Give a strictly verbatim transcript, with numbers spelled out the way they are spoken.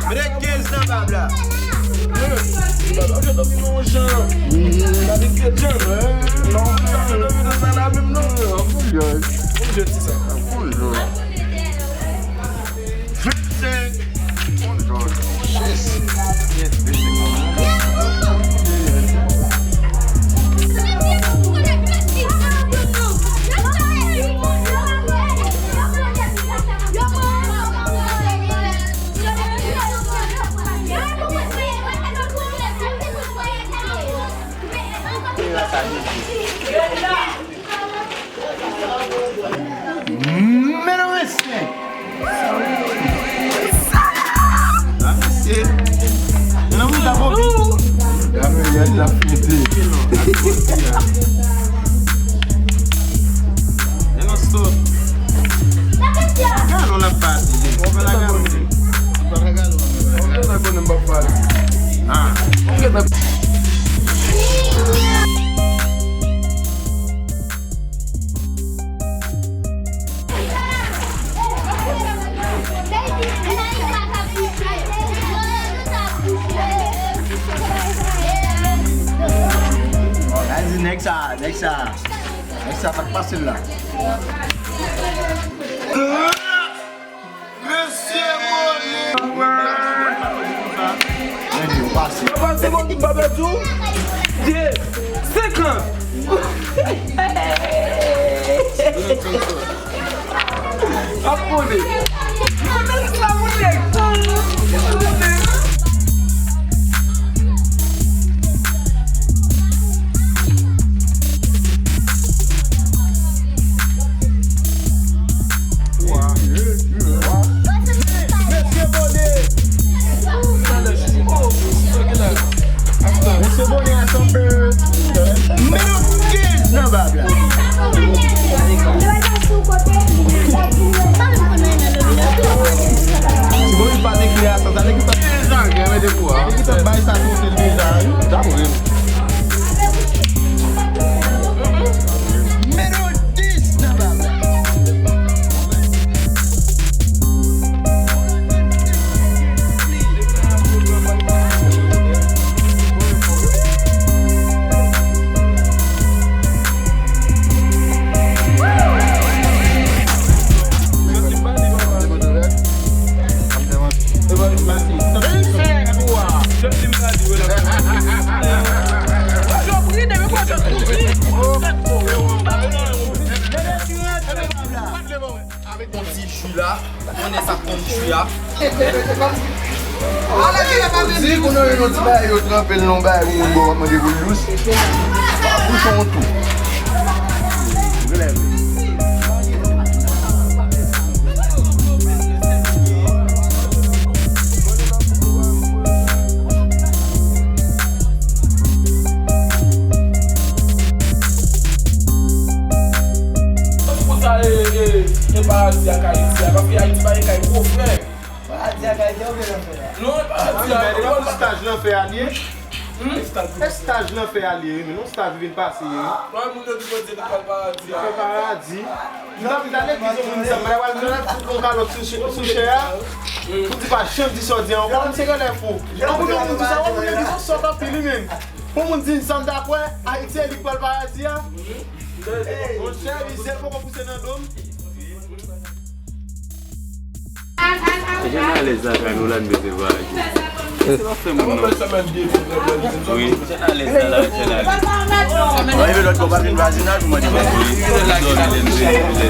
Mete kenz nan bab la. Gade pye djanm, non, gade domino sa la menm non. Bon jwèt sa. Bon jwèt. Vennsenk. Bon jwèt. Yes. Yes, vennsenk. Mesye! Ah, mesye! Nan moun ta konpi. Gabriel la fete. Nan stop. Gade w ap pase. Ou pa la gade. Ou pa la gade. Ah. Vas-y, nèg sa, nèg sa. Nèg sa pa t fasil la. Mesye Bone! Nèg yo pase. Yo pase bon ki pa pèdi w. De, senkant. Ap konnen. Konnen sa moun nèg. Mesye Bone a tonbe. Mete kenz nan bab la. Si bon, li pa te klè a, sa, sa, nèg ki t ap, nèg ki t ap bay sa twonpe l deja, wi. Mete dis nan bab la. Avèk yon ti ji la, ou konnen sa k konn ji a. Di pou nou yon ti bagay yo tranpe l nan yon bagay pou moun bò w ap mande pou l dous. Bouchon w tou. Pou sa e, e, e paradi ak Ayiti a, paske Ayiti pa gen kay gwo frè. Paradi ak Ayiti, ou vle nan fè la? Non, e paradi a, e staj lanfè a li ye. Hmm? E staj lanfè a li ye, men non staj vin pase ye. Wè, moun yo di Bondye li pral paradi a. Li pral paradi. M t ap vin nan legliz, yon moun di sa, m pral pran yon kalòt sou chè, sou chè a. Pou di pa janm di sa w di a ankò, m se genlè fou. Yon moun di sa, wè, moun yo di sa sòt anpil, wi, menm. Pou moun di m sa m ta kwè, Ayiti e li k pral paradi a. Monchè, mizè poko pouse nan do m. Jan alèz la, kay nou la, n bezwen vwayaje. Wi, jan alèz la, la, jan alèz. Mwen rive lòt bò, pa vin vwazinaj, mwen di, wi, lè n vini, lè n vini.